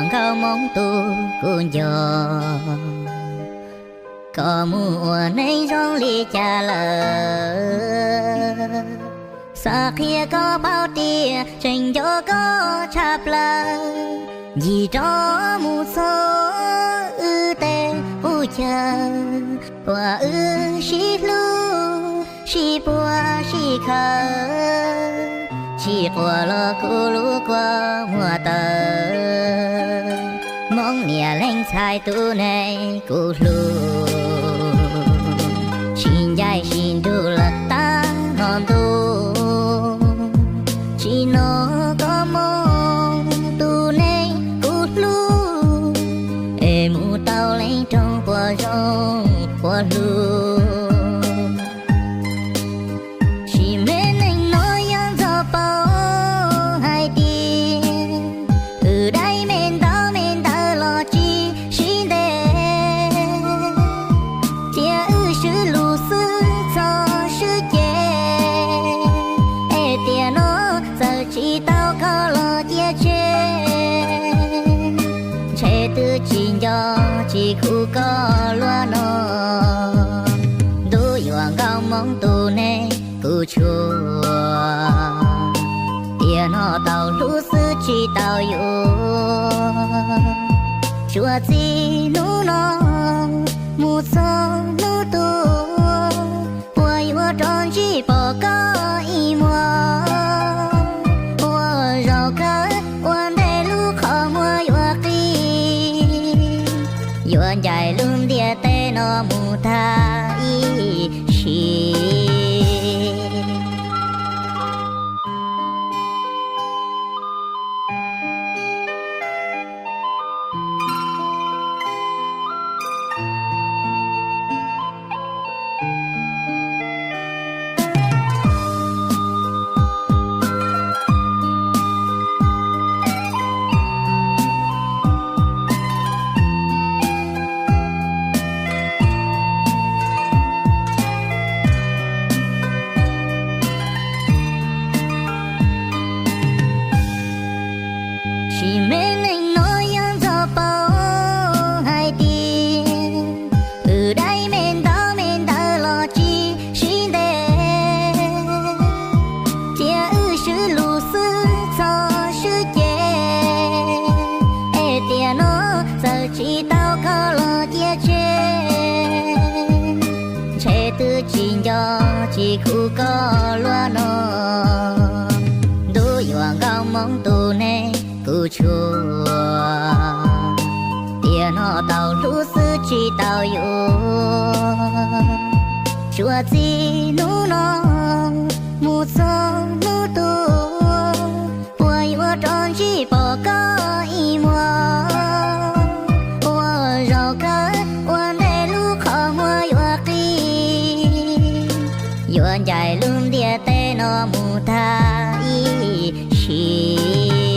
Nkauj Hmoob tus kuv nco, koj mus ua neej zoo li cas lawm? Xav qhia koj paub tias tseem nco koj tshaj plaws. Ncig rov mus txog wb tej qub chaw uas wb sib hlub sib puag sib khawv, tsis quaj los kuv lub kua muag tawv. Hmoob niam leej ntxhais tus neeg kuv hlub, sib ncaim sib nrug lawm tag nrho ntuj, tsim nyog koj mus tus neeg kuv hlub, es mus tau leej rooj puas zoo puas hlub. Sim neej no yog ntxov paub hais tias wb dai me ntau me ntawd los tsis sib ntes, cia wb swb lus xwb txhob swb ceg, es tiam no txawm tsis tau koj los cia tseg, ntshe twb tsis nco tsis khuv koj luaj no. Ntuj yuav Nkauj Hmoob tus neeg kuv tshua, tiam no tau hlub xwb tsis tau yuav. Suav txij hnub no mus txog hnub tuag, puas yuav rov ntsib pom koj ib muag? Ua zaum kawg ua ntej lub qhov muag yuav qi, yuav ncaim lub ntiaj teb no mus tag ib sim. Sim neej no yog ntxov paub hais tias wb dai me ntau me ntawd los tsis sib ntes, cia wb swb lus xwb txhob swb ceg, es tiam no txawm tsis tau koj los cia tseg, ntshe twb tsis nco tsis khuv koj luaj no. Ntuj yuav Nkauj Hmoob tus neeg kuv tshua, tiam no tau hlub xwb tsis tau yuav. Suav txij hnub no mus txog hnub tuag, puas yuav rov ntsib pom koj ib muag? Ua zaum kawg ua ntej lub qhov muag yuav qi, yuav ncaim lub ntiaj teb no mus tag ib sim.